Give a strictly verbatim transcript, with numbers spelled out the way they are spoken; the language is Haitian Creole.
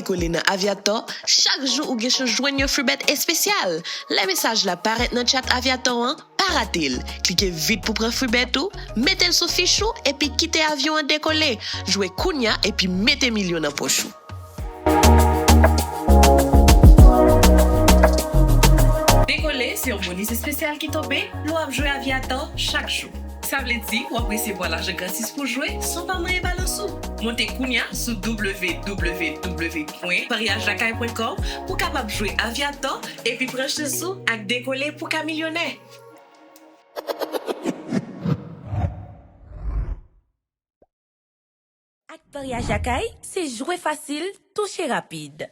Kole nan Aviator, chak jou ou gen chans jwenn yon free bet espesyal. Lè mesaj la parèt nan chat Aviator an, pa rate l. Klike vit pou pran free bet ou, mete l sou fich ou, epi kite avyon an dekole. Jwe kounya epi mete milyon nan pòch ou. Dekole se yon bonis espesyal ki tonbe lè w ap jwe Aviator chak jou. Sa vle di w ap resevwa lajan gratis pou jwe san w pa manyen balans ou. Monte kounya sou w w w pwen paryaj lakay pwen kòm pou w kapab jwe Aviator epi pran chans ou ak Dekole pou ka milyonè. Ak Paryaj Lakay, se jwe fasil, touche rapid.